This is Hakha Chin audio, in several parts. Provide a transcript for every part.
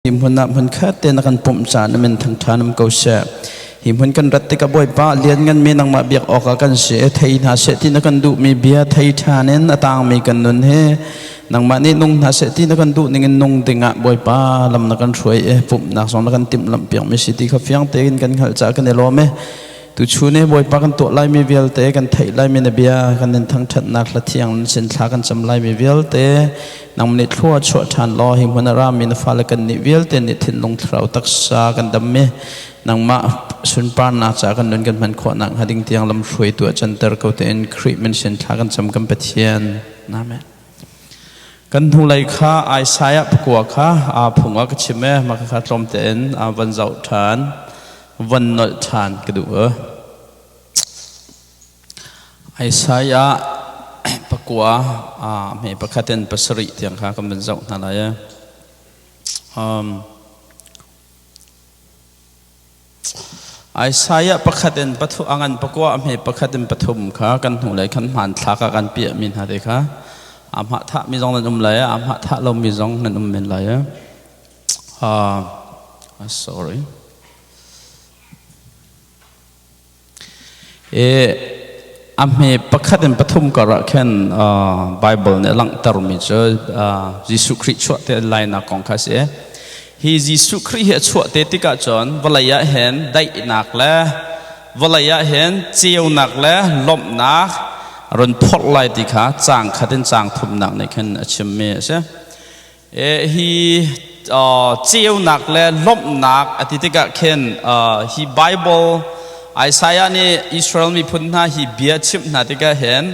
Hi hmun ah hmunkhat te na kan pumh caan na min thangṭhan um ko seh. Hi hmun kan rat tikah Bawipa liannganmi nangmah biak awkah kan si i thei hna seh ti na kan duhmi bia thei ṭhan in a tangmi kan nun hi nangmah nih nung hna seh ti na kan duh ningin nung dingah Bawipa lam na kan hruai i pumhnak zong na kan timhlamh piakmi si ti kha fiang tein kan hngalh caah kan i lawm i Tuchun i Bawipa kan tuah laimi vialte kan theih laimi na bia kan in thangṭhatnak hla thiang nan sin thla kan cam laimi vialte nang nih thlua chuah ṭhan law hi hmun a rami na fale kan nih vialte nih thinlung thlarau taksa kan dam i nangmah sunparnak caah kan nun kan hman khawhnak hnga ding tiang lam hruaitu ah canter ko tein Khrih min sin thla kan cam kan Pathian. Amen. Kan hnulei kha Isaiah pakua kha aa phung ah ka chim e mah kha tlawm tein van zoh ṭhan van nolh ṭhan ka duh. Isaiah pakua hme pakhat in pasarih tiang kha kan van zoh hna lai. Isaiah pakhat in pathu a ngan pakua a hme pakhat in pathum kha kan hnulei khan hmanthlak ah kan piahmi hna te kha aa hmah thahmi zong nan um lai aa hmah thah lomi zong nan um men lai. Sorry. A hme pakhat in pathum karah khin Bible nih a langhtermi cu Jesuh Khrih chuah te lainak kong kha a si. Hi Jesuh Khrih hi a chuah te tikah cun vawlei ah hin daihnak le vawlei ah hin ceunak le lawmhnak run phorh lai ti kha caang khat in caang thumnak nih khin a chimmi a si. Hi ceunak le lawmhnak a ti tikah khin hi Bible Isaiah nih Israel miphun hna hi bia chimh hna tikah hin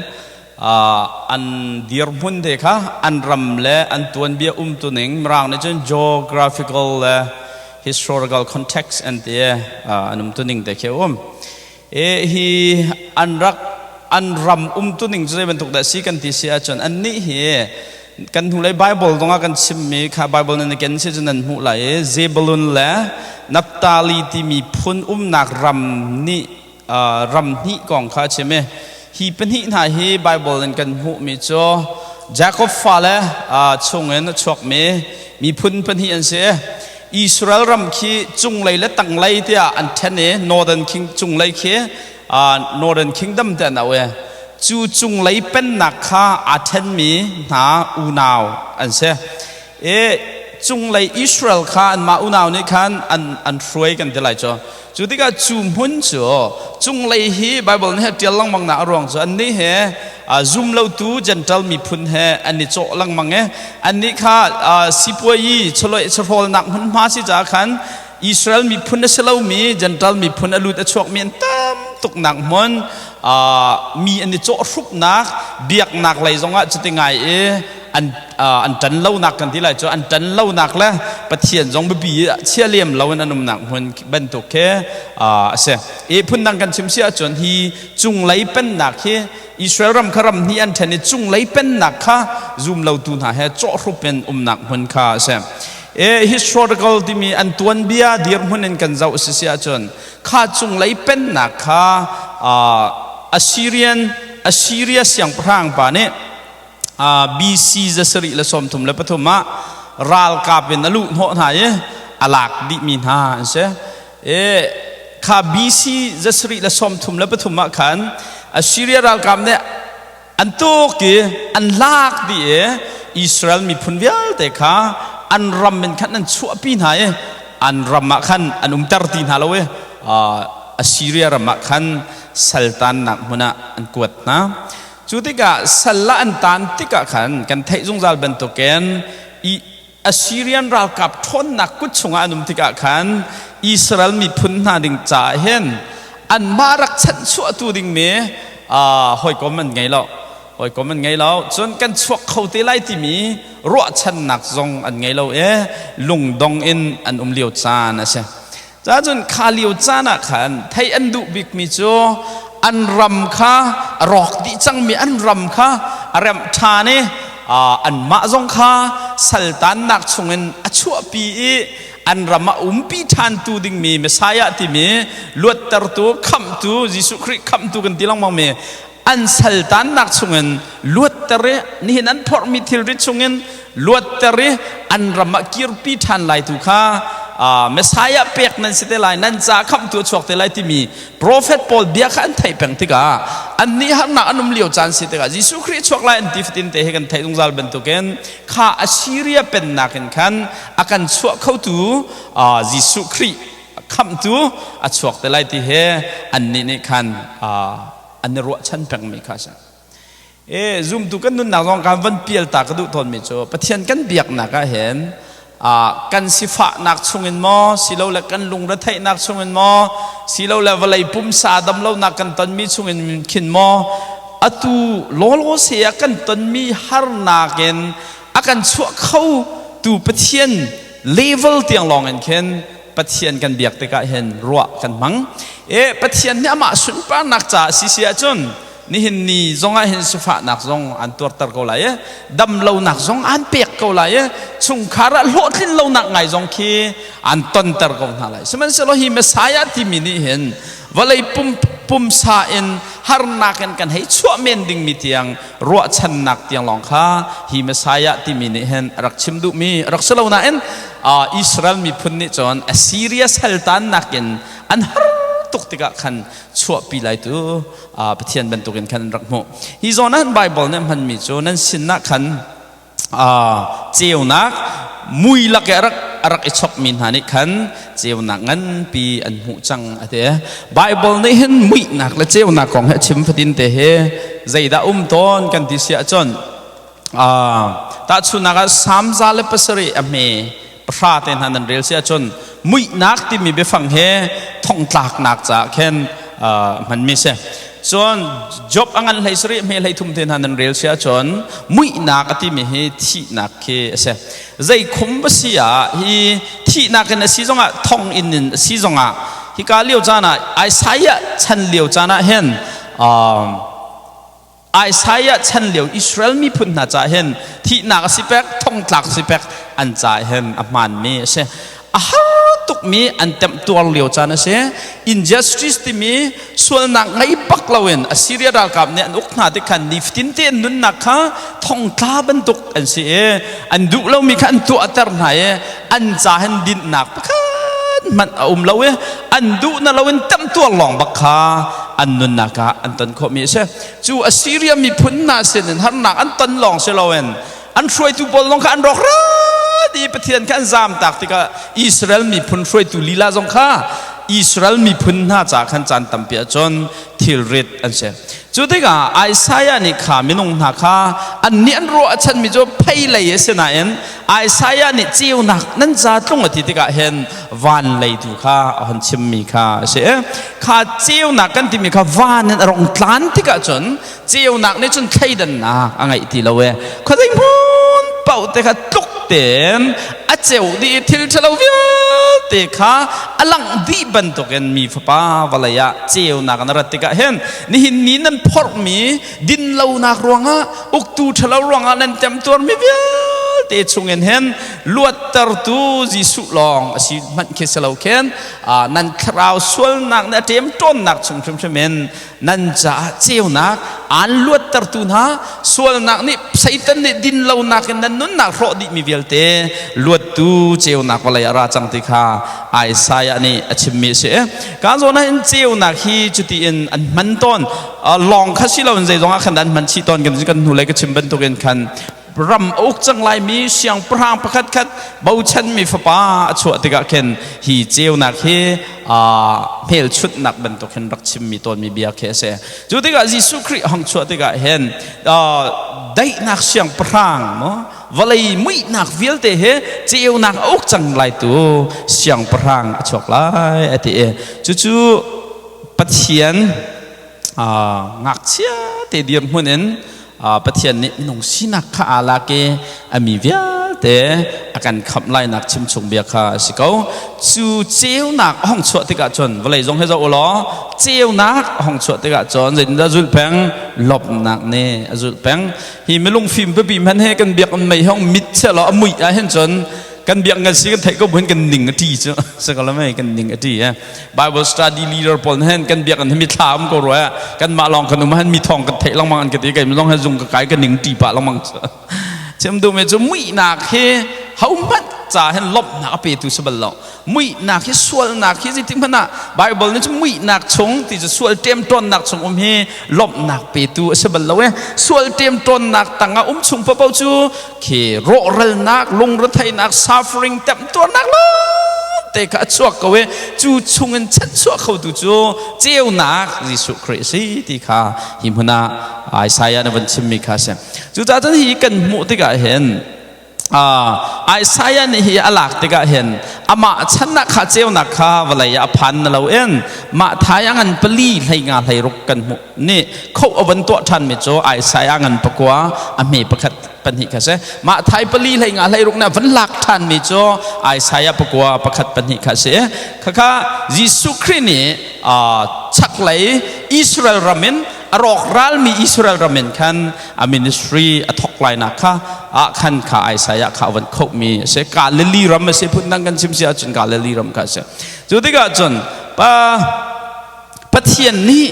an dirhmun te kha an ram le an tuanbia umtuning Mirang nih cun geographical le historical context an ti an umtuning te khi a um. Hi an rak an ram umtuning cu zei bantuk dah si kan ti si ahcun annih hi kan hnulei Bible zongah kan chimmi kha Bible nan i ken si cu nan hmuh lai i Zebulun le Naphtali timi phun umnak ram nih ram hnih kong kha a chim i hi pahnih hna hi Bible in kan hmuhmi cu Jacob fale chungin a chuakmi miphun pahnih an si. Israel ram khi cunglei le tanglei tiah an ṭhen i Northern King cunglei khi Northern Kingdom tiah an auh i cu cunglei pennak kha aa ṭhenmi hna unau an si. I cunglei Israel kha anmah unau nih khan an hruai kan ti lai cu. Cu tikah cu hmun cu cunglei hi Bible nih a ṭial lengmang nak a ruang cu annih he zum lotu Gentile miphun he an i cawh lengmang i annih kha sipuayi chawlawih chawhrawlnak hmunhma si caah khan Israel miphun a si lomi Gentile miphun a lut a chuakmi an tam tuknak hmun mi an i cawh hrupnak biaknak lei zongah cuti ngai i an an ṭan lonak kan ti lai cu an ṭan lonak le Pathian zong biapi chia lem lo in an umnak hmun bantuk khi a si. I phundang kan chim si ahcun hi cunglei pennak hi Israel ram kha ram hnih an ṭhen i cunglei pennak kha zum lotu hna he cawhhrup in umnak hmun kha a si. E historical timi an tuanbia dirhmun in kan zoh si si ahcun kha cunglei pennak kha Assyrian Assyria siangpahrang pa nih BC 733 ah ralkap in a luh hnawh hna i a lak dihmi hna an si. Kha BC 733 ah khan Assyria ralkap nih an tuk i an lak dih i Israel miphun vialte kha an ram in khan an chuahpi hna i an ram ah khan an umter ti hna lo i Assyria ram ah khan saltannak hmun ah an kuat hna. Cu tikah sal ah an taan tikah khan kan theih zungzal bantukin i Assyrian ralkap ṭhawnnak kut chungah an um tikah khan Israel miphun hna ding caah hin anmah rak chanhchuahtu dingmi hawikom an ngei lo. Hawikom an ngei lo. Cun kan chuak kho te lai timi ruahchannak zong an ngei lo i lungdong in an um lio caan a si. Cun kha lio caan ah khan theih an duh bikmi cu an ram kha a rawk dih cangmi an ram kha a remh ṭhan i anmah zong kha saltannak chungin a chuahpi i an ram ah umpi ṭhantu dingmi Messiah timi luattertu khamhtu Jesuh Khrih khamhtu kan ti lengmangmi an saltannak chungin luatter i nihin an phorhmi thilri chungin luatter i an ram ah kirpi ṭhan lai tu kha Messiah pek nan si te lai, nan ca khamhtu a chuak te lai timi profet pawl bia kha an theih peng tikah, annih harnak an um lio caan si tikah, Jesuh Khrih chuak lai an ti fatin te hi kan theih zungzal bantukin kha Assyria pennak in khan a kan chuah khotu Jesuh Khrih khamhtu a chuak te lai ti he annih nih khan an i ruahchan pengmi kha a si. E zumtu kan nunnak zong kan van pial ta ka duh tawnmi cu, Pathian kan biaknak ah hin kan sifahnak chungin maw, silole kan lungretheihnak chungin maw, silole vawlei pumsa damlonak kan tonmi chungin khin maw, atu lawlaw se ah kan tonmi harnak in a kan chuah kho tu Pathian level tiang lawng in khin Pathian kan biak tikah hin ruah kan hmang. E Pathian nih amah sunparnak caah si si ahcun nihin ni zongah hin sifahnak zong an tuarter ko lai i, damlonak zong an pek ko lai i, chungkhar ah hlawhtlin lonak ngai zong khi an tonter ko hna lai. Sihmanhsehlaw hi Messiah timi nih hin vawlei pum pumsa in harnak in kan hei chuah men dingmi tiang ruahchannak tiang lawng kha hi Messiah timi nih hin a rak chim duhmi a rak si lo nain, Israel miphun nih cun Assyria saltannak in an har tuk tikah khan chuahpi lai tu Pathian bantukin khan an rak hmuh. Hi zawn ah Bible nih hmanmi cu nan sinah khan ceunak, mui lak i a rak i chokmi hna nih khan ceunak nganpi an hmuh cang a ti. Bible nih hin muihnak le ceunak kong he a chim fatin te hi zeidah um tawn kan ti si ahcun, tahchunhnak ah Salm 107 a hme 10 te hna nan rel si ahcun, muihnak timi biafang he thongtlaknak caah khin hmanmi si. Cun Job a ngan 17 hme 33 te hna nan rel si ahcun, muihnak a timi hi thihnak khi a si. Zei khum va si ah, hi thihnak in a si zongah, thong in in a si zongah, hika lio caan ah, Isaiah chan lio caan ah hin, Isaiah chan lio Israel miphun hna caah hin thihnak a si pek, thongtlak a si pek, an caah hin a hmaanmi a si. A har tukmi an temtuar lio caan a si. Injustice timi sualnak ngei bak loin Assyria ralkap nih an uk hna tik khan nifatin te an nunnak kha thongtla bantuk an si i, an duh lomi kha an tuahter hna i, an ca hin dinhnak pakhat hmanh a um lo i, an duh na loin temtuar lawng bak kha an nunnak ah an ton khawhmi a si. Cu Assyria miphun hna sinin harnak an ton lawng si loin an hruaitu pawl zong kha an rawk rat i Pathian kha an zamtak tikah, Israel miphun hruaitu lila zong kha Israel miphun hna ca khan caan tampi ahcun thilrit an si. Cu tikah Isaiah nih kha minung hna kha annih an ruahchanmi cu phei lei a si nain, Isaiah nih ceunak nan ca tlung a ti tikah hin van lei tu kha a hon chimmi kha a si. Kha ceunak kan timi kha van in a rong tlan tikah cun ceunak nih cun thleidannak a ngeih ti lo e, khuazei hmun paoh te kha tluk tein a ceu dih i thil ṭhalo vialte kha a langh dih bantukin, mi fapa vawlei ah ceunak na rat tikah hin nihin ni nan phorhmi dinlonak ruangah, uktu ṭhalo ruangah nan temtuarmi vialte chungin hin luattertu Jesuh lawng a si hmanh khi si lo khin, nan thlarau sualnak nih a ṭemṭawnnak chung hrimhrim in nan caah ceunak aan luattertu hna, sualnak nih, Satan nih dinlonak in nan nunnak hrawh dihmi vialte luattu ceunak vawlei a ra cang ti kha Isaiah nih a chimmi a si. Ka zawn ah hin ceunak hi cuti in an hman tawn lawng kha si loin zeizong ah khan an hman chih tawn. Kan kan hnulei ka chim bantukin khan ram a uk cang laimi siangpahrang pakhat khat bochanmi fapa a chuah tikah khin hi ceunak hi hmelchunhnak bantuk hin rak chimmi tawnmi bia khi a si. Cu tikah Jesuh Khrih hong chuah tikah hin daihnak siangpahrang maw, vawlei muihnak vialte he ceunak a uk cang lai tu siangpahrang a chuak lai a ti i, cucu Pathian ngakchia te dirhmun in Pathian nih minung sinak kha aa lak i a mi vialte a kan khamh lainak chimchung bia kha a si ko. Cu ceunak a hong chuah tikah cun vawlei zong hi zoh u law, ceunak a hong chuah tikah cun zeitindah zulh peng? Lawmhnak nih a zulh peng. Hi milung fim pipi hmanh he kan biakinn mei hong mit seh law a muih ah hin cun kan biak ngan si kan theih ko buin kan ning a ṭi cu sakalame kan ning a ṭi eh. Bible study leader pawl hen kan biak an mi thla um ko rua, kan mah lawng kan um han mi thong kan theih lengmang an ka ti. Kei long he zung ka kai ka ning ṭi pah lengmang. Chim duhmi cu muihnak hi hohmanh ca hin lawmhnak a petu si bal lo. Muihnak hi, sualnak hi zeitik hmanh ah Bible nih cun muihnak chung ti cu sual ṭemṭawnnak chung um hi lawmhnak petu a si bal lo e. Sual ṭemṭawnnak tangah um chung paohpaoh cu khi rawhralnak, lungretheihnak, suffering, temtuarnak lawngte kha a chuak ko i cu chungin chanhchuah khotu cu ceunak Jesuh Khrih a si ti kha hi hmun ah Isaiah nih van chimmi kha a si. Cucaah cun hi kan hmuh tikah hin Isaiah nih hi a lak tikah hin amah channak kha ceunak kha vawlei ah a phan na loin mah thai a ngan pali 15 16 kan hmuh nih kho a van tuah ṭhanmi cu Isaiah ngan pakua a hme pakhat pahnih kha si. Mah thai pali 15 16 nih a van lak ṭhanmi cu Isaiah pakua pakhat pahnih kha si. Khakha Jesuh Khrih nih chaklei Israel ram in a rawk ralmi Israel ram in khan a ministry a thawk lainak kha ah khan kha Isaiah kha a van khohmi a si. Galilee ram a si, phundang kan chim si ahcun Galilee ram kha a si. Cu tikah cun pa Pathian nih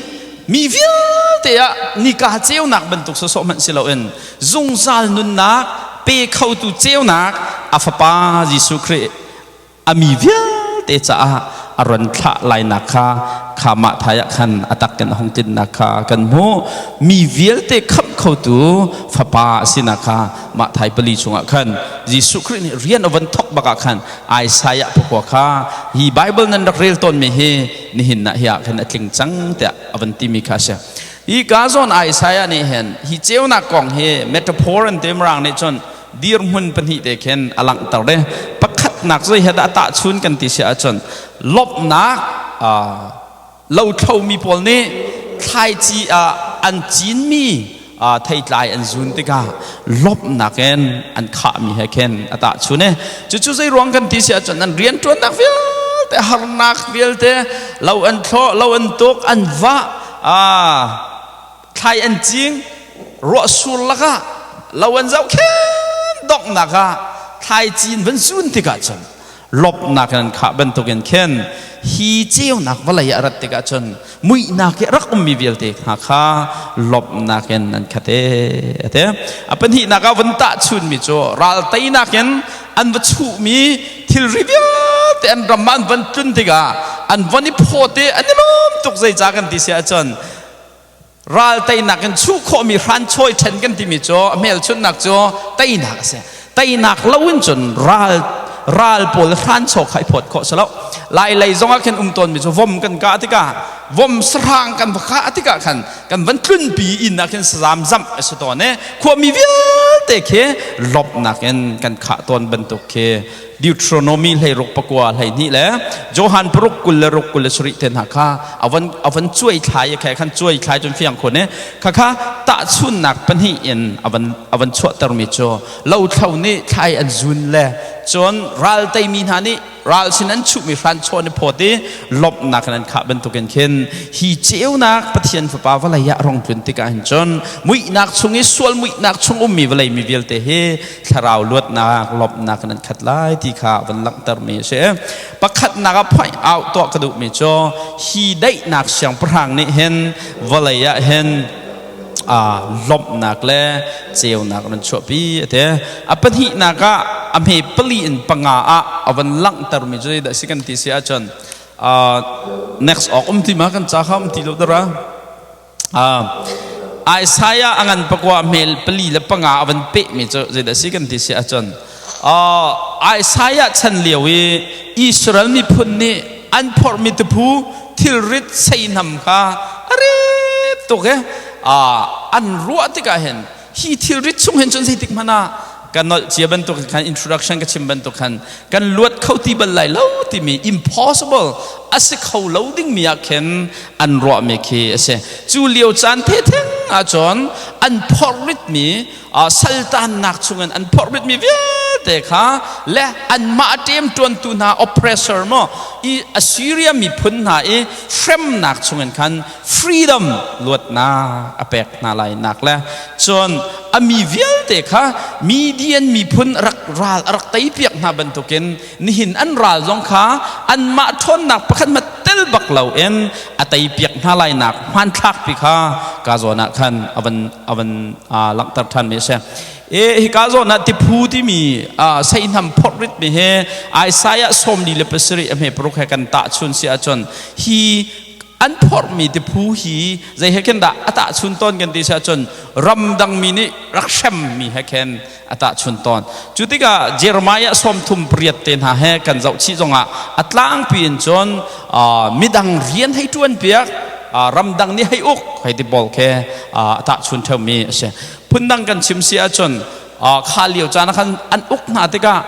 mi vialte ah nika ceunak bantuk sawsawh hmanh si loin zungzal nunnak pe khotu ceunak a fapa Jesuh Khrih a mi vialte caah a ron thlah lainak kha kha mah thai ah khan a tak in a hung tlinnak kha kan hmuh. Mi vialte khamh khotu fapa a sinak kha mah thai pali chungah khan Jesuh Khrih nih rian a von thawk bak ah khan Isaiah pakua kha hi Bible nan rak rel tawnmi hi nihin ah hi ah khan a tling cang tiah a van timi kha a si. Hi ka zawn Isaiah nih hin hi ceunak kong hi metaphor an ti, Mirang nih cun dirhmun pahnih te khin a langhter de. Pakhatnak zei he dah tahchun kan ti si ahcun lawmhnak, lothlomi pawl nih thlaici ah an cinmi theitlai an zun tikah lawmhnak in an khahmi he khin a tahchun i cucu zei ruang kan ti si ahcun an rianṭuannak vialte, harnak vialte, lo an thlawh, lo an tuk, an vah, thlai an cing, ruah sur lakah lo an zohkhen, donghnak ah thlai cin van zun tikah cun lawmhnak in an khah bantukin khin hi ceunak vawlei ah rat tikah cun muihnak i rak ummi vialte hna kha lawmhnak in an khat e a ti. A pahnihnak ah van tahchunmi cu ral teinak in an va chuhmi thilri vialte an ram ah an van tlun tikah an von i phawt i an i lawm tuk. Zeicah kan ti si ahcun ral teinak in chuh khawhmi hranchawi ṭhen kan timi cu a hmelchunhnak cu teinak a si. Teinak lo in cun ral pawl hranchaw kha i phawt khawh si lo. Lai lei zongah khin um tawnmi cu vom kan kah tikah, vom sahrang kan va kah tikah khan kan van tlunpi inn ah khin sazam zamh a si tawn i khuami vialte khi lawmhnak in kan khah tawn bantuk khi Deuteronomy 16 pakua 12 le Johan paruk 26 27 te hna kha avan cuai thlai kha khan cuai thlai cun fiang khun i kha kha tahchunnak pahnih in avan chuahtermi cu lothlo nih thlai an zun le cun ral teimi hna nih ral sin an chuhmi hran chawn i phawt i lawmhnak in an khah bantukin khin hi ceunak Pathian Fapa vawlei ah rong tlun tikah hin cun muihnak chung i sual muihnak chung ummi vawlei mi vialte hi thlarau luatnak, lawmhnak in an khat lai ti kha van langhtermi a si. Pakhatnak ah point out tuah ka duhmi cu hi daihnak siangpahrang nih hin vawlei ah hin lawmhnak le ceunak nan chuahpi a ti. A pahnihnak ah a hme pali in panga ah a van langhtermi cu zeidah si kan ti si ahcun next awk um ti ma kan ca kha um ti lo dara. Isaiah a ngan pakua hmel pali le panga a van pehmi cu zeidah si kan ti si ahcun Isaiah chan lio i Israel miphun nih an phorhmi tuphu thilrit seihnam kha a rit tuk i an ruah tikah hin hi thilrit chung hin cun zeitik hmanh ah kan nolh cia bantuk khan, introduction ka chim bantuk khan, kan luat kho ti bal lai lo timi impossible a si kho lo dingmi ah khin an ruahmi khi a si. Cu lio caan thetheng ahcun an phorritmi, saltannak chungin an phorritmi vialte kha le anmah ṭemṭuantu hna, oppressor maw i Assyria miphun hna i hremnak chungin khan freedom, luatnak a pek hna lai nak le cun a mi vialte kha Midian miphun rak ral a rak teipiak hna bantukin nihin an ral zong kha anmah ṭhawnnak pakhat hmanh tel bak loin a teipiak hna lai nak hmanthlak pi kha ka zawn ah khan a van langhter ṭhan mi a si. E hika zawn ah tiphu timi seihnam phorh ritmi he Isaiah 47 a hme paruk he kan tahchun si ahcun hi an phorhmi tiphu hi zei he khin dah a tahchun tawn kan ti si ahcun ramdang mi nih rak hremmi he khin a tahchun tawn. Cu tikah Jeremiah 38 te hna he kan zoh chih zongah a tlangpi in cun midang rian hei ṭuan piak, ramdang nih hei uk hei ti pawl khi a tahchun ṭheumi a si. Phundang kan chim si ahcun kha lio caan ah khan an uk hna tikah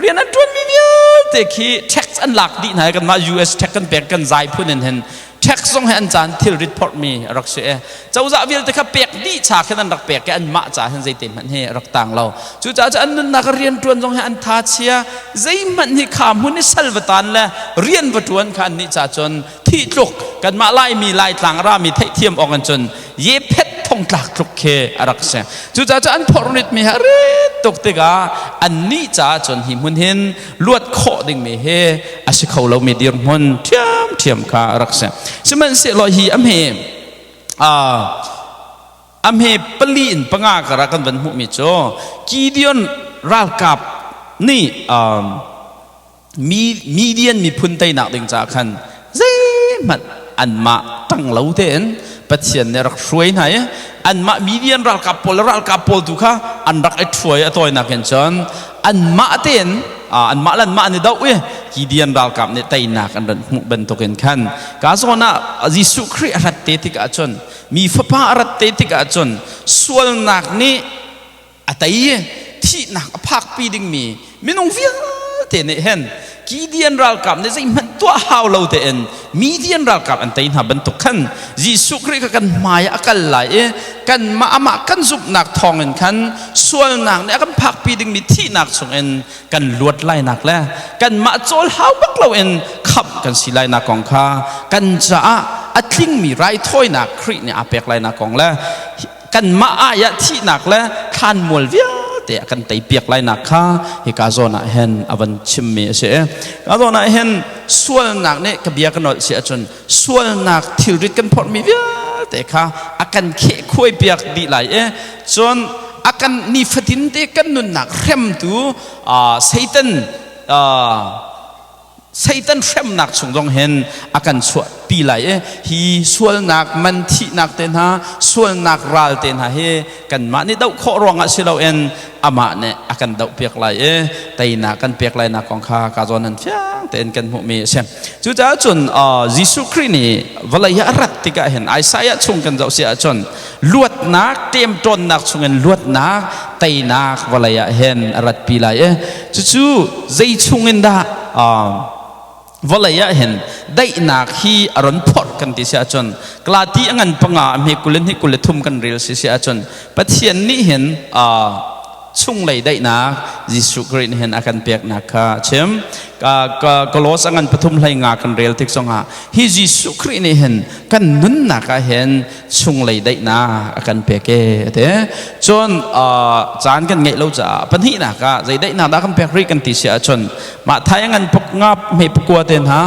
rian an ṭuanmi vialte khi tax an lak dih hna i kanmah US tax kan pek kan zai phun in hin tax zong hi an caan thilrit phorhmi a rak si i cozah vialte kha pek dih cha khin an rak pek i anmah ca hin zeite hmanh hi a rak tang lo. Cucaah cu an nunnak rian ṭuan zong hi an tha chia, zeihmanh hi kha hmun i sal va tan le rian va ṭuan kha annih ca cun thih tluk, kanmah Laimi Laitlang rami theihthiam awk in cun ye phet thongtlak tluk khi a rak si. Cucaah cu an phorhritmi hi a rit tuk tikah annih caah cun hi hmun hin luat khawh dingmi hi a si kho lomi dirhmun ṭhiamṭhiam kha a rak si. Sihmanhsehlaw hi a hme pali in panga kar ah kan van hmuhmi cu Gideon ralkap nih Midian miphun teinak ding caah khan zeihmanh anmah ṭang lo tein Pathian nih a rak hruai hna i anmah Midian ralkap pawl le ralkap pawl tu kha an rak i ṭhuai. A tawinak in cun anmah tein anmah le anmah an i doh i Gideon ralkap nih teinak an ran hmuh bantukin khan ka zawn ah Jesuh Khrih a rat te tikah cun, mi Fapa a rat te tikah cun, sualnak nih a tei i thihnak a phakpi dingmi minung vialte nih hin Gideon ralkap nih zeihmanh tuah hau lo tein Midian ralkap an tei hna bantuk khan Jesuh Khrih kha kan hmai ah a kal lai i kanmah amah kan zumhnak thawngin khan sualnak nih a kan phakpi dingmi thihnak chungin kan luat lainak le kanmah cawl hau bak loin khamh kan si lainak kong kha, kan caah a tlingmi raithawinak Khrih nih aa pek lainak kong le kanmah ai ah thihnak le thlanmual vialte a kan teipiak lainak kha hika zawn ah hin a van chimmi a si. Ka zawn ah hin sualnak nih, ka bia ka nolh si ahcun, sualnak thilrit kan phorhmi vialte kha a kan kheh khuai piak dih lai i cun a kan nifatin te kan nunnak hremtu Satan hremnak chung zong hin a kan chuahpi lai i hi sualnak man thihnak te hna, sualnak ral te hna hi kanmah nih doh khawh ruangah si loin amah nih a kan doh piak lai i teinak kan pek lai nak kong kha ka zawn an fiang tein kan hmuhmi a si. Cucaah cun Jesuh Khrih nih vawlei hi a rat tikah hin Isaiah chung kan zoh si ahcun luatnak, ṭemṭawnnak chungin luatnak, teinak vawlei ah hin a ratpi lai i cucu zei chungin dah vawlei ah hin daihnak hi a ron phorh kan ti si ahcun, Galati a ngan panga a hme kul in hi 23 kan rel si si ahcun, Pathian nih hin chunglei daihnak Jesuh Khrih nih hin a kan peknak kha a chim. Kolos a ngan pathum hlei nga kan rel tik zongah hi Jesuh Khrih nih hin kan nunnak ah hin chunglei daihnak a kan pek e ate. Cun caan kan ngeih lo caah pahnihnak ah zei daihnak dah kan pek rih kan ti si ahcun, Matthai ngan puk nga hme pakua te hna,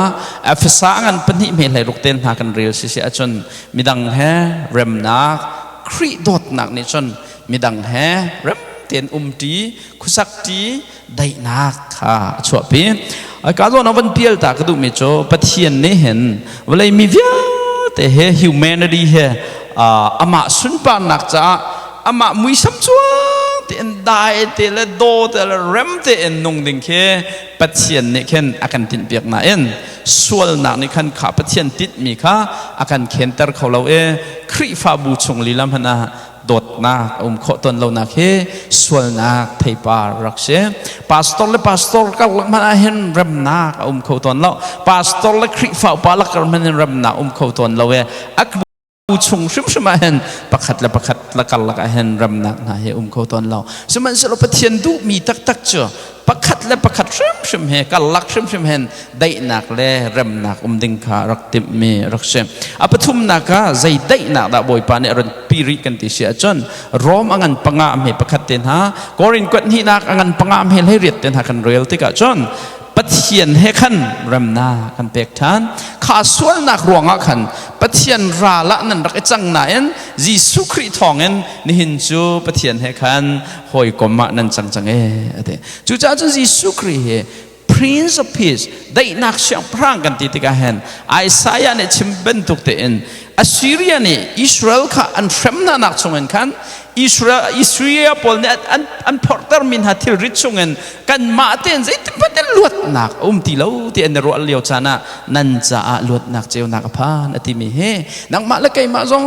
Efesa ngan pahnih hme hlei ruk te hna kan rel si si ahcun, midang he remnak, Khrih dawtnak nih cun midang he rem tein umṭi khusak ṭi daihnak kha a chuahpi. Ka zawn ah van pial ta ka duhmi cu, Pathian nih hin vawlei mi vialte he, humanity he, amah sunparnak caah amah muisam cuang tein dai te le daw te le rem tein nung ding khi Pathian nih khin a kan tinhpiak nain sualnak nih khan kha Pathian tinhmi kha a kan khenter kho lo i Khrihfabu chung lila hmanh ah dawtnak a um khawh tawn lonak hi sualnak theipar rak si. Pastor le pastor karlak hmanh ah hin remnak a um kho tawn lo. Pastor le Khrihfa upa lakar hmanh hin remnak um kho tawn lo i a bu chung hrimhrim ah hin pakhat le pakhat la karlak ah hin remnak hna hi um kho tawn lo. Sihmanhsehlaw Pathian duhmi taktak cu pakhat le pakhat hrimhrim he karlak hrimhrim hen daihnak le remnak um ding kha rak timhmi rak si. A pathumnak ah zei daihnak dah Bawipa nih a run pi rih kan ti si ahcun, Rom a ngan panga hme pakhat te hna, Korin kuat hnihnak a ngan panga hme 18 te hna kan rel tikah cun Pathian he khan remnak kan pek ṭhan. Kha sualnak ruangah khan Pathian ral ah nan rak i cang nain Jesuh Khrih thawngin nihin cu Pathian he khan hawikom ah nan cang cang e ati. Cucaah cun Jesuh Khrih hi Prince of Peace, daihnak siangpahrang kan ti tikah hin Isaiah nih chim bantuk tein Assyria nih Israel kha an hrem hna nak chungin khan Israel Assyria pawl nih an phorhtermi hna thilrit chungin kanmah tein zeitin in luatnak a um ti lo ti an i ruah lio caan ah nan caah luatnak ceunak a phan a timi hi nangmah le keimah zong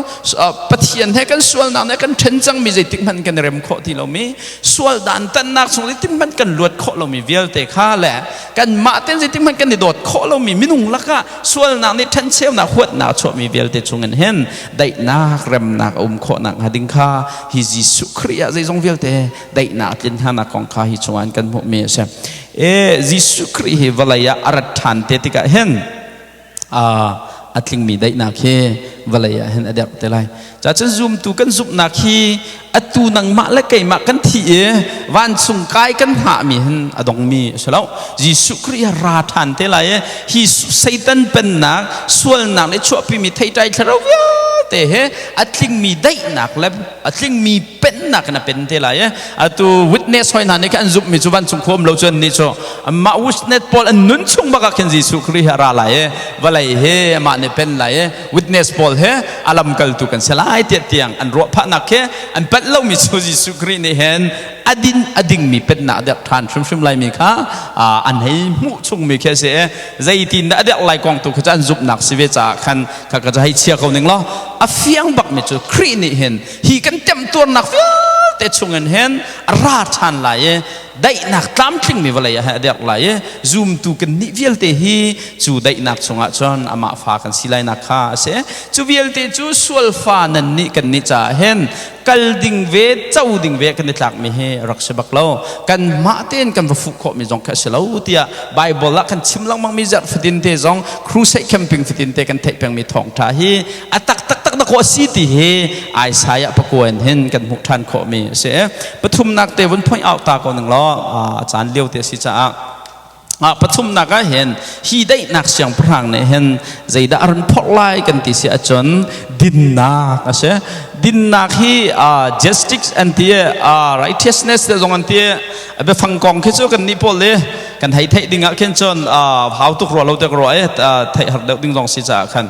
Pathian he kan sualnak nih kan ṭhen cangmi zeitik hmanh kan i rem khawh ti lomi, sual dantatnak chung zeitik hmanh kan luat khawh lomi vialte kha le kanmah tein zeitik hmanh kan i dawt khawh lomi minung lakah sualnak nih ṭhencheunak huatnak a chuahmi vialte chungin hin daihnak remnak a um khawhnak hnga ding kha hi Jesuh Khrih ah zeizong vialte daihnak a tlin hnanak kong kha hi chungah kan hmuhmi a si. E Jesuh Khrih hi vawlei ah a rat ṭhan te tikah hin a tlingmi daihnak hi vawlei ah hin a derh te lai. Cacun zumtu kan zumhnak hi atu nangmah le keimah kan thi i vancung kai kan hngahmi hin a dongmi a si lo. Jesuh Khrih ra ṭhan te lai i hi Satan pennak sualnak nih chuahpimi theitlai thlarau vialte he a tlingmi daihnak le a tlingmi pennak in a pen te lai. Atu witness hoi hna nih khan an zumhmi cu vancung khua um lo cu an nih cu mah witness pawl an nun chung bak ah khin Jesuh Khrih hi a ra lai i vawlei hi amah nih pen lai i witness pawl he a lamkaltu kan si lai tiah tiang an ruah phahnak khi an palh lomi cu Jesuh Khrih nih hin a din a dingmi pennak a derh ṭhan hrimhrim laimi kha an hei hmuh chungmi khi a si i zeitin dah a derh lai kong tu kha cu an zumhnak si ve caah khan kha ka hei chia ko ning law a fiang bakmi cu Khrih nih hin hi kan temtuarnak vialte chungin hin a ra ṭhan lai i daihnak tlamtlingmi vawlei ah a derh lai i zumtu kan nih vialte hi cu daihnak chungah cun amah fa kan si lainak kha a si. Cu vialte cu sual fa nan nih kan nih caah hin kal ding ve, co ding ve kan i tlakmi hi rak si bak lo. Kanmah tein kan va fuh khawhmi zong kha a si lo tiah Bible ah kan chim lengmangmi zarh fatin te zong crusade camping fatin te kan theih pengmi thawngṭha hi a tak taktak na khawh si ti hi Isaiah pakua in hin kan hmuh ṭhan khawhmi a si. Pathumnak te vun point out ta ko ning law, a caan lio te a si caah pathumnak ah hin hi daihnak siangpahrang nih hin zeidah a run phorh lai kan ti si ahcun dinnak a si. Dinnak hi justice an ti, righteousness te zong an ti. Biafang kong khi cu kan nih pawl le kan hei theih ding ah khin cun hau tuk rua lo te ka ruah i theih har deuh ding zong si caah khan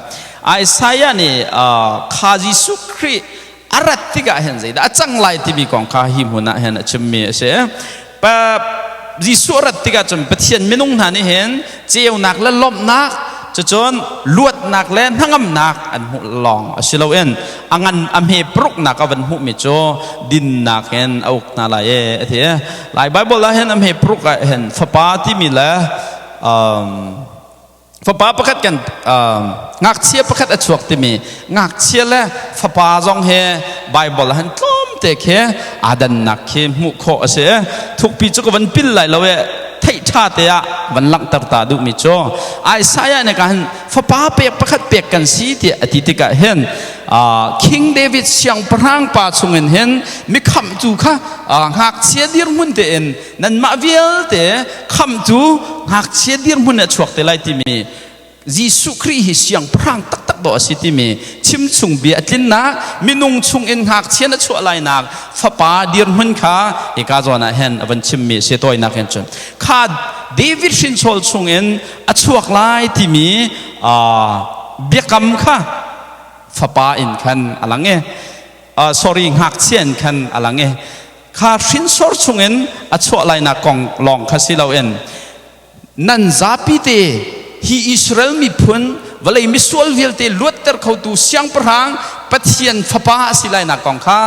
Isaiah nih kha Jesuh Khrih a rat tikah hin zeidah a cang lai timi kong kha hi hmun ah hin a chimmi a si. Jesuh a rat tikah cun Pathian minung hna nih hin ceunak le lawmhnak, cucun luatnak le hnangamnak an hmuh lawng a si loin a ngan a hme paruknak a van hmuhmi cu dinnak in a uk hna lai e a ti. Lai Bible ah hin a hme paruk ah hin fapa timi le fapa pakhat kan ngakchia pakhat a chuak timi ngakchia le fapa zong he Bible han tlawmte khi aa dannak khi hmuh khawh a si. Thukpi cu ka van pil lai lo e, theih ṭha te ah van langhter ta duhmi cu Isaiah nih ka hin fapa pek pakhat pek kan si tiah a ti tikah hin King David siangpahrang pa chungin hin mikhamhtu kha ngakchia dirhmun tein nanmah vialte khamhtu ngakchia dirhmun a chuak te lai timi, Jesuh Khrih hi siangpahrang taktak dawh a si timi chimchung bia a tlinnak, minung chungin ngakchia na chuah lainak fapa dirhmun kha hika zawn ah hin a van chimmi a si. Tawinak hin cun kha David hrinchawl chungin a chuak lai timi biakam kha fapa in khan a lang i, sorry, ngakchia in khan a lang i kha hrinsor chungin a chuah lainak kong lawng kha si loin nan zapi te hi Israel miphun vawlei misual vialte luatter khotu siangpahrang Pathian fapa a si lainak kong kha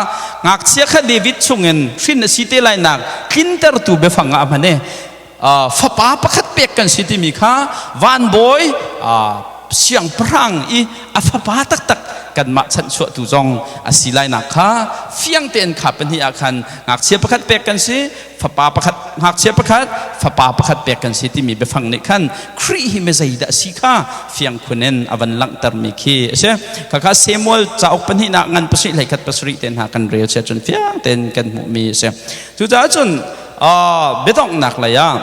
ngakchia kha David chungin hrin a si te lainak tlintertu biafang ah a hman i fapa pakhat pek kan si timi kha vanbawi siangpahrang i a fapa taktak kanmah chanhchuahtu zong a si lainak kha fiang tein kha pahnih ah khan ngakchia pakhat pek kan si, fapa pakhat, ngakchia pakhat, fapa pakhat pek kan si timi biafang nih khan Khrih hi mizeidah a si kha fiang khun in a van langhtermi khi a si. Khakha Samuel cauk pahnihnak ngan pasarih hleikhat pasarih te hna kan rel sia cun fiang tein kan hmuhmi a si. Cucaah cun biadonghnak lei ah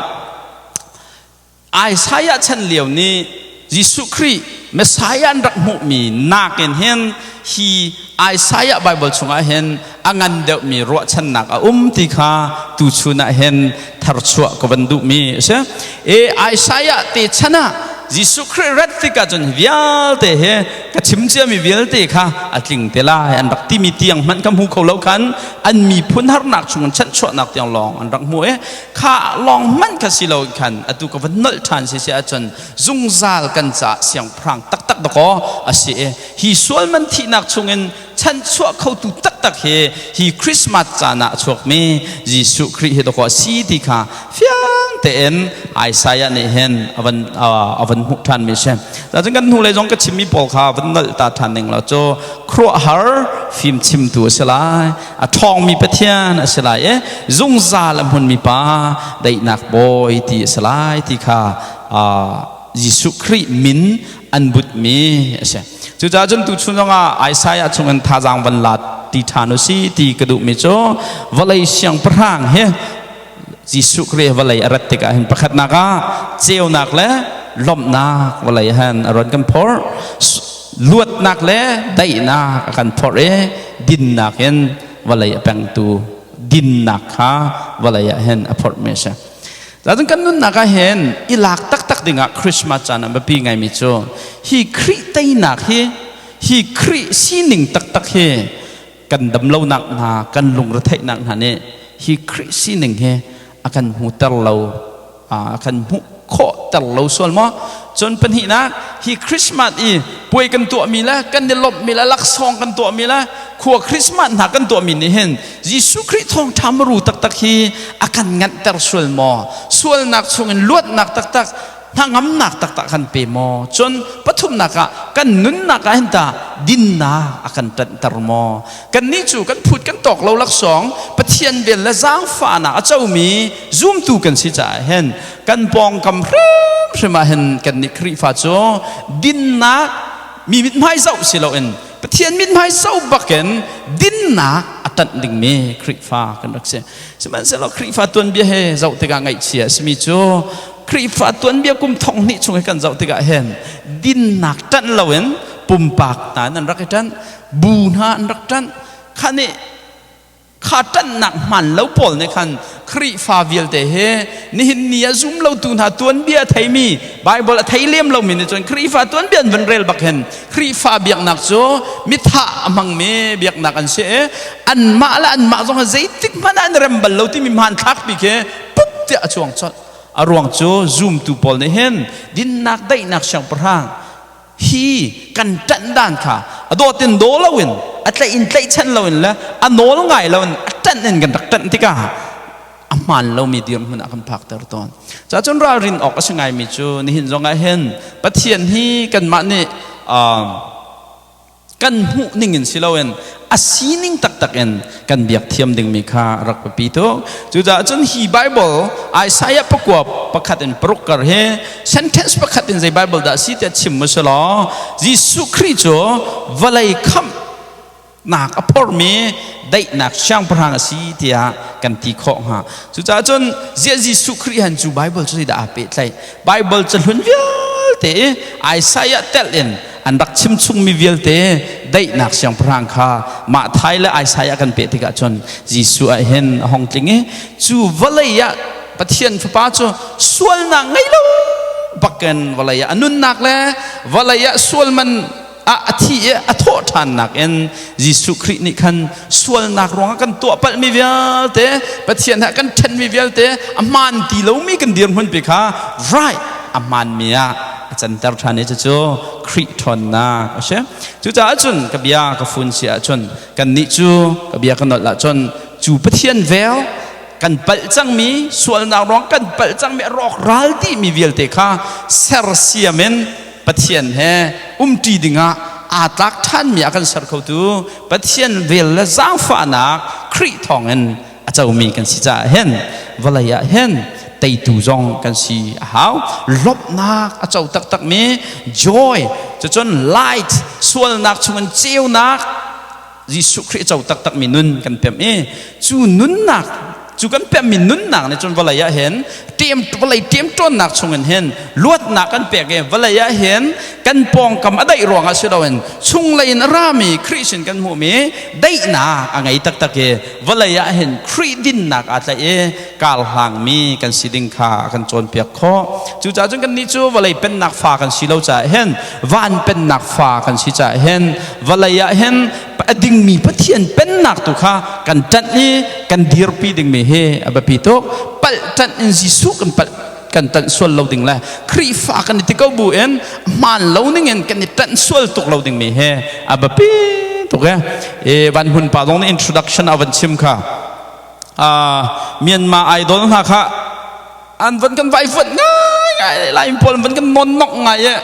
Isaiah chan lio nih Jesuh Khrih Messiah an rak hmuhmi nakin hin hi Isaiah Bible chungah hin a ngan deuhmi ruahchannak a um ti kha tuchun ah hin tharchuah ka van duhmi a si. E Isaiah te chan ah Jesuh Khrih rat tikah cun vialte he ka chim ciami vialte kha a tling te lai an rak timi tiang hmanh ka hmu kho lo khan an miphun harnak chungin chanhchuahnak tiang lawng an rak hmu i kha lawng hmanh kha si lo khan atu ka van nolh ṭhan si si ahcun zungzal kan caah siangpahrang taktak dakaw a si i hi sualman thihnak chungin chanchuah khotu taktak hi hi Christmas caan ah a chuakmi Jesuh Khrih hi dakaw a si ti kha fiang tein Isaiah nih hin a van hmuh ṭhan mi si. Cun kan hnulei zong ka chimmi pawl kha van nolh ta ṭhan ning law cu khuaruahhar fimchimtu a si lai, a ṭhawngmi Pathian a si lai i zungzal a hmunmi pa daihnak bawi ti a si lai ti kha Jesuh Khrih min an butmi a si. Cucaah cun tuchun zongah Isaiah chungin thazaang van la ti ṭhan u si ti ka duhmi cu vawlei siangpahrang hi Jesuh Khrih vawlei a rat tikah hin pakhatnak ah ceunak le lawmhnak vawlei han a ron kan phorh, luatnak le daihnak a kan phorh i dinnak in vawlei a pengtu dinnak kha vawlei ah hin a phorhmi a si. Cun kan nunnak ah hin i lak taktak dingah Christmas caan ah biapi ngaimi cu hi Khrih teinak hi, hi Khrih sining taktak hi kan damlonak hna, kan lungretheihnak hna nih hi Khrih sining hi a kan hmuter lo, a kan hmuh khawhter lo sual maw? Cun pahnihnak, hi Christmas i puai kan tuahmi le kan i lawmhmi le laksawng kan tuahmi le khua Christmas hna kan tuahmi nih hin Jesuh Khrih thawngṭha muru taktak hi a kan nganhter sual maw? Sualnak chungin luatnak taktak, hnangamnak taktak kan pe maw? Cun pathumnak ah kan nunnak ah hin tah dinnak a kan ṭanhter maw? Kannih cu kan phut kan tawk lo laksawng Pathian vel le zaangfahnak a comi zumtu kan si caah hin kan pawngkam hrimhrim ah hin kannih Khrihfa cu dinnak mi mithmai zoh si loin Pathian mithmai zoh bakin dinnak a ṭanh dingmi Khrihfa kan rak si. Sihmanhsehlaw Khrihfa tuanbia he zoh tikah ngaihchia a simi cu Khrihfa tuanbia kum thong hnih chung hi kan zoh tikah hin dinnak ṭanh loin pumpak hna in an rak i ṭanh, bu hna an rak ṭanh. Kha nih kha ṭanhnak hmaan lo pawl nih khan Khrihfa vialte he nihin ni ah zum lotu hna tuanbia a theimi, Bible a thei lem lomi nih cun Khrihfa tuanbia an van rel bak hin Khrihfa biaknak cu mithah a hmangmi biaknak an si i anmah le anmah zong zeitik hmanh ah an rem bal lo timi hmanthlak pi khi pup tiah a cuang colh. A ruang cu zumtu pawl nih hin dinnak daihnak siangpahrang hi kan ṭanh dan kha a dawt in daw loin, a tlaih in tlaihchan loin le a nawl ngai loin a ṭanh in kan rak ṭanh tikah a hmaan lomi dirhmun ah kan phakter tawn. Cacun ralrin awk a si ngaimi cu nihin zong ah hin Pathian hi kanmah nih kan hmuh ning in si loin a sining taktak in kan biak thiam dingmi kha rak biapi tuk. Cucaah cun hi Bible Isaiah 9:1-6 kar hi sentence pakhat in zei Bible dah si tiah chim mu law Jesuh Khrih cu vawlei khamh nak a phormi daihnak siangpahrang a si tiah kan ti khawh hnga. Cucaah cun ziah Jesuh Khrih han cu Bible cu zeidah aa pehtlaih? Bible cahlun vialte i Isaiah telh in an rak chim chungmi vialte daihnak siangpahrang kha mah thai le Isaiah kan peh tikah cun Jesuh ah hin a hong tling i cu vawlei ah Pathian Fapa cu sualnak ngei lo bakin vawlei ah a nunnak le vawlei ah sual man ah a thi i a thawh ṭhannak in Jesuh Khrih nih khan sualnak ruangah kan tuah palhmi vialte, Pathian he kan ṭhenmi vialte, a hmaan ti lomi kan dirhmun pi kha right, a hmaanmi ah a canter ṭhan i cucu Khrih ṭhawnnak a si. Cucaah cun ka bia ka fun si ahcun kannih cu ka bia ka nolh ahcun cu Pathian vel kan palh cangmi, sualnak ruang kan palh cangmi, a rawk ral dihmi vialte kha sersiam in Pathian he umṭi dingah aa tlak ṭhanmi a kan ser khotu Pathian vel le zaangfahnak Khrih thawngin a comi kan si caah hin vawlei ah hin teitu zong kan si a hau. Lawmhnak a co taktakmi joy, cucun light, sualnak chungin ceunak Jesuh Khrih a co taktakmi nun kan pemh i cu nunnak Cu kan pemmi nunnak nih cun vawlei ah hin ṭem vawlei ṭemṭawnnak chungin hin luatnak kan pek i vawlei ah hin kan pawngkam a daih ruangah si loin chunglei in a rami Khrih sin kan hmuhmi daihnak a ngei taktak i vawlei ah hin Khrih dinnak aa tlaih i karhlangmi kan si ding kha a kan cawnpiak khawh. Cucaah cun kannih cu vawlei pennak fa kan si lo caah hin van pennak fa kan si caah hin vawlei ah hin a dingmi Pathian pennak tu kha kan ṭanh i kan dirpi dingmi hi a biapi tuk. Palh ṭanh in Jesuh kan palh kan ṭanh sual lo ding le Khrihfa kan i ti ko bu in hmaan lo ning in kan i ṭanh sual tuk lo dingmi hi a biapi tuk e. Van Hmun pa zong nih introduction a van chim kha Myanmar idol hna kha an van kan vaivuanh ngai ngai, Laimi pawl an van kan nawn nok ngai e.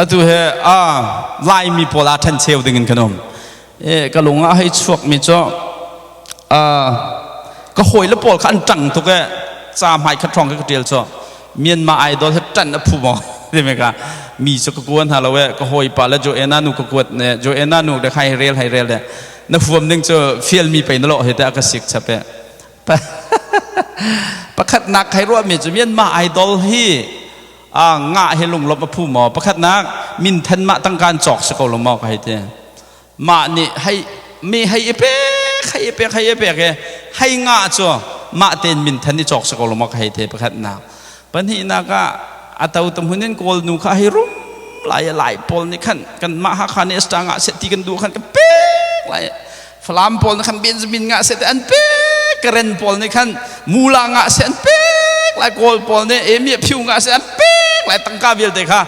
Atu he Laimi pawl aa ṭhen cheu ding in kan um e. Ka lung ah hei chuak mi cu ka hawi le pawl kha an ṭang tuk e. Ca hmai khat hrawng ka ṭial cu Myanmar idol he ṭan a phu maw timi ka mi cu ka kuan hna lo e. Ka hawipa le Joanna nu ka kuat ne. Joanna nu de khai rel hai rel de na huam ding cu fial mi pei na lawh he te a ka sik chap e. Pakhatnak khai ruah mi cu Myanmar idol hi nga he lunglawmh a phu maw? Pakhatnak minthan mah tangka an cawk si ko lo maw ka hei ti. Mah nih hei mi hei i pek hei i pek hei i pek i hei nga cu mah tein minthan i cawk si ko lo maw ka hei ti pakhatnak. Pahnihnak ah a to hmun in Kawl nu kha hei rum lai lai pawl nih khan kan mah Hakha nih star ngah seh ti kan duh khan ka pek lai. Falam pawl nih khan Benjamin ngah seh ti an pek. Karen pawl nih khan Mula ngah seh an pek lai. Kawl pawl nih Emi Phu ngah seh an pek lai. Tangka vialte kha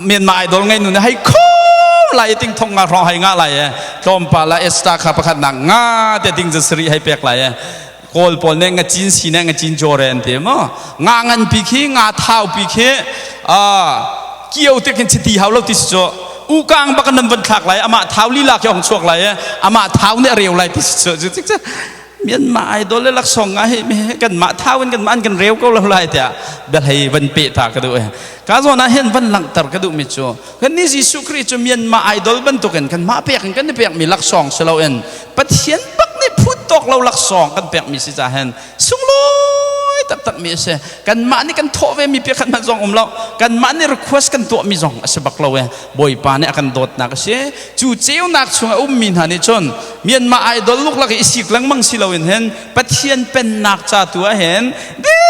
Myanmar idol ngei nu nih hei khom lai ting thong nga hrawng hei ngah lai e. Tlawmpal la Esther kha pakhat nak nga te ding za sari hei pek lai e. Kawl pawl nih ngacin si ne ngacin jore an ti maw. Nga ngan pi khi nga thau pi khi kio te khin chiti hau lo ti si cu ukang bak nan van thlak lai, amah thau lila khi ong chuak lai, amah thau nih a reu lai ti si cu. Cu Myanmar idol le laksawng nga hi kan mah thau in kan mah an kan reu ko lo lai tiah bia hlei van pe ta ka duh e. Ka zawn ah hin van langhter ka duh mi cu kan ni Jesuh Khrih cu Myanmar idol bantukin kan mah pek in kan i pek mi laksawng si loin Pathian bak nih phut tawk lo laksawng kan pek mi si ca hen sunglawi taktak mi a si. Kanmah nih kan thawh ve mi piakhat hmanh zong um lo, kanmah nih request kan tuah mi zong a si bak lo e. Bawipa nih a kan dawtnak a si. Cu ceunak chung a ummi hna nih cun Myanmar idol luklak i sik lengmang si loin hin Pathian pennak ca tu ah hin ding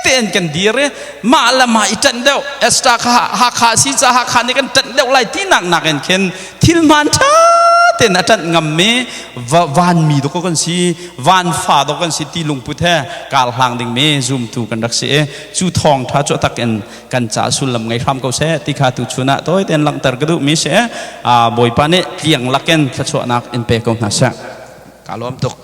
tein kan dir i mah le mah i ṭanh deuh Esther kha Hakha si ca Hakha nih kan ṭanh deuh lai ti nak nakin khin thil hmaan ṭha tein a ṭanh ngammi vanmi dawk kan si, van fa dawk kan si ti lungput he kar hlang dingmi zumtu kan rak si i cu thawng ṭha cu a tak in kan ca sullam ngei hram ko seh ti kha tu chun ah tawi tein langhter ka duhmi si. Bawipa nih tliang lakin thluachuahnak in pe ko hna seh. Ka lawm tuk.